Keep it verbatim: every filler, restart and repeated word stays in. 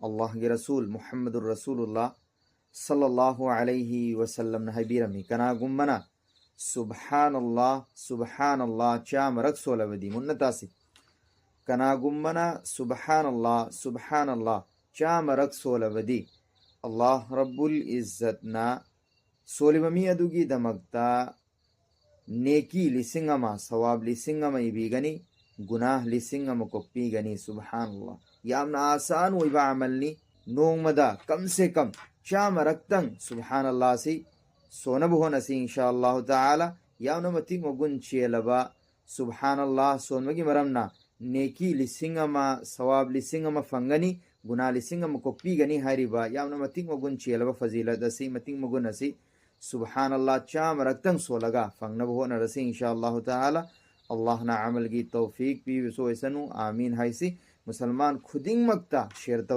ꯑꯜꯂꯥꯍꯒꯤ ꯔꯁꯨꯜ ꯃꯨꯍꯝꯃꯗꯨꯔ ꯔꯁꯨꯂꯨꯜꯂꯥ ꯁꯜꯂꯜꯂꯥꯍꯨ ꯑꯂꯩꯍꯤ ꯋꯁꯜꯂꯝꯅ ꯍꯥꯏꯕꯤꯔꯝꯃꯤ, ꯀꯅꯥꯒꯨꯝꯕꯅ ꯁꯨꯕꯍꯥꯅꯜꯂꯥ, ꯁꯨꯕꯍꯥꯅꯜꯂꯥ ꯆꯥꯃꯔꯛ ꯁꯣꯜꯂꯕꯗꯤ, ꯃꯨꯟꯅ ꯇꯥꯁꯤ, ꯀꯅꯥꯒꯨꯝꯕꯅ ꯁꯨꯕꯍꯥꯅꯜꯂꯥ, ꯁꯨꯕꯍꯥꯅꯜꯂꯥ ꯆꯥꯃꯔꯛ ꯁꯣꯜꯂꯕꯗꯤ, ꯑꯜꯂꯥꯍ ꯔꯕꯨꯜ ꯏꯖꯠꯅ ꯁꯣꯜꯂꯤꯕ ꯃꯤ ꯑꯗꯨꯒꯤꯗꯃꯛꯇ ꯅꯦꯀꯤ ꯂꯤꯁꯤꯡ ꯑꯃ, ꯁꯋꯥꯕ ꯂꯤꯁꯤꯡ ꯑꯃ ꯏꯕꯤꯒꯅꯤ, ꯒꯨꯅꯥꯍ ꯂꯤꯁꯤꯡ ꯑꯃ ꯀꯣꯛꯄꯤꯒꯅꯤ꯫ ꯁꯨꯕꯍꯥꯅꯜꯂꯥ, ꯌꯥꯝꯅ ꯑꯁꯥꯟ ꯑꯣꯏꯕ ꯑꯃꯜꯅꯤ꯫ ꯅꯣꯡꯃꯗ ꯀꯝ ꯁꯦ ꯀꯝ ꯆꯥꯃꯔꯛꯇꯪ ꯁꯨꯕꯍꯥꯅꯜꯂꯥꯁꯤ ꯁꯣꯟꯅꯕ ꯍꯣꯠꯅꯁꯤ, ꯏꯟꯁꯥ ꯑꯜꯂꯥꯍꯨ ꯇꯥꯂꯥ꯫ ꯌꯥꯝꯅ ꯃꯇꯤꯛ ꯃꯒꯨꯟ ꯆꯦꯜꯂꯕ ꯁꯨꯕꯍꯥꯅꯜꯂꯥ ꯁꯣꯟꯕꯒꯤ ꯃꯔꯝꯅ ꯅꯦꯀꯤ ꯂꯤꯁꯤꯡ ꯑꯃ, ꯁꯋꯥꯕ ꯂꯤꯁꯤꯡ ꯑꯃ ꯐꯪꯒꯅꯤ, ꯒꯨꯅꯥ ꯂꯤꯁꯤꯡ ꯑꯃ ꯀꯣꯛꯄꯤꯒꯅꯤ ꯍꯥꯏꯔꯤꯕ ꯌꯥꯝꯅ ꯃꯇꯤꯛ ꯃꯒꯨꯟ ꯆꯦꯜꯂꯕ ꯐꯖꯤꯂꯠ ꯑꯁꯤ, ꯃꯇꯤꯛ ꯃꯒꯨꯟ ꯑꯁꯤ ꯁꯨꯕꯍꯥꯅꯜꯂꯥ ꯆꯥꯃꯔꯛꯇꯪ ꯁꯣꯜꯂꯒ ꯐꯪꯅꯕ ꯍꯣꯠꯅꯔꯁꯤ, ꯏꯟꯁꯥ ꯑꯜꯂꯥꯍꯨ ꯇꯥꯂꯥ꯫ ꯑꯜꯂꯥꯍꯅ ꯑꯃꯜꯒꯤ ꯇꯧꯐꯤꯛ ꯄꯤꯕꯁꯨ ꯑꯣꯏꯁꯅꯨ, ꯑꯥꯃꯤꯟ ꯍꯥꯏꯁꯤ꯫ ꯃꯨꯁꯜꯃꯥꯟ ꯈꯨꯗꯤꯡꯃꯛꯇ ꯁꯤꯌꯔ ꯇꯧ꯫